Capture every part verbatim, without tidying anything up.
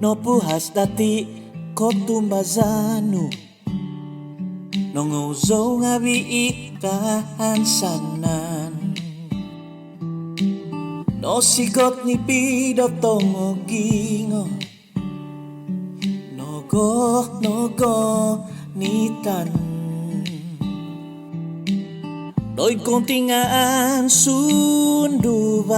Nopuhas dati' kotumbazaan nu, nongouzou ngaavi' i kahansanan. Nosikot nipi do tongogingo, nogo-nogo nitan. Doid kountingaan sunduvan,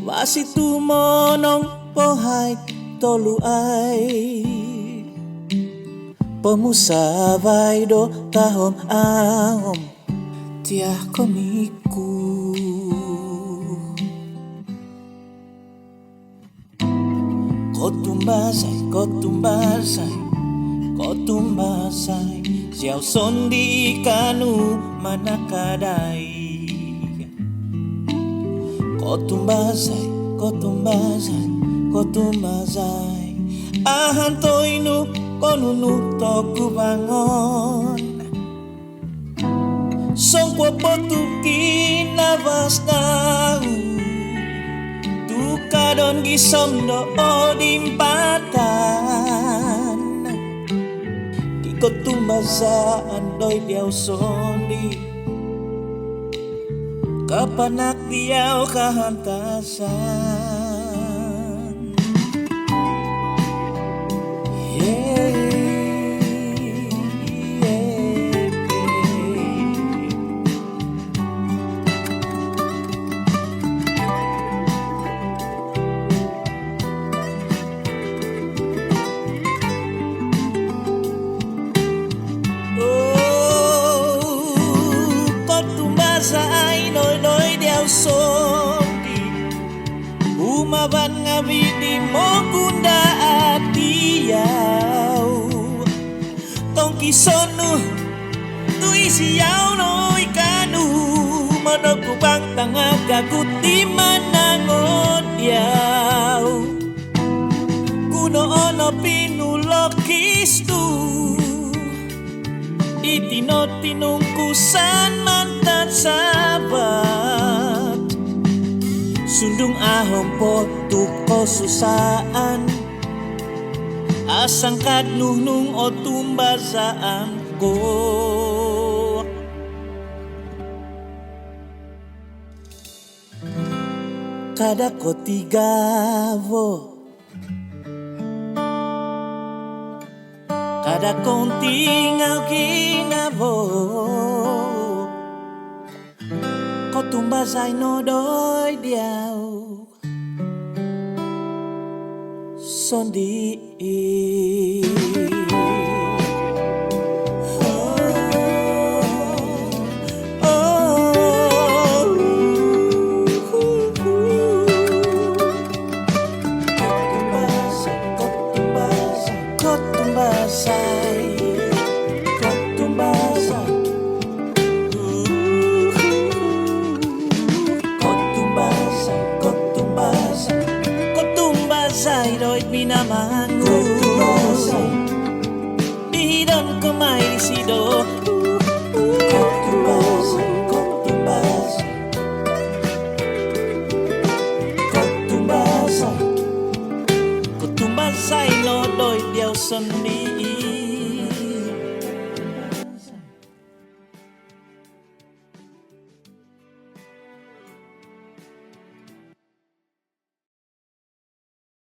vasi tumonong pohai toluai. Pomusavai do tahom-ahom tia' komiku. Kotumbazai, kotumbazai, kotumbazai, ziau sondii' kaanu manakadai. Kotumbazai, kotumbazai, kotumbazai, ahantoi nu ko nunu tokuvangon. Songkuo po tu kinavas dau, tukadon gisom do odimpatan di kotumbazaan doid diau sondii', kapanak diau kahantasan. Kotumbazai nodoid diau sondii', humavan ngaavi' di mogundaat diau. Tongkison nu tu' isiau no i kaanu monokubang tangagagu di manangon diau. Gunoo' no pinulokis nu iti no tinungkusan mantad Sabat. Sundung ahom po tu' kosusaan, asangkad nunung o tumbazaan ko. Kada' ko tigavo, kada' kountingau ginavo, kotumbazai nodoid diau sondii'. Kotumbazai, kotumbazai, kotumbazai, kotumbazai. Kotumbazai, kotumbazai, kotumbazai doid minamangun. Kotumbazai. Bihidon ku mai disido. Kotumbazai, kotumbazai, kotumbazai, kotumbazai nodoid diau sondii'.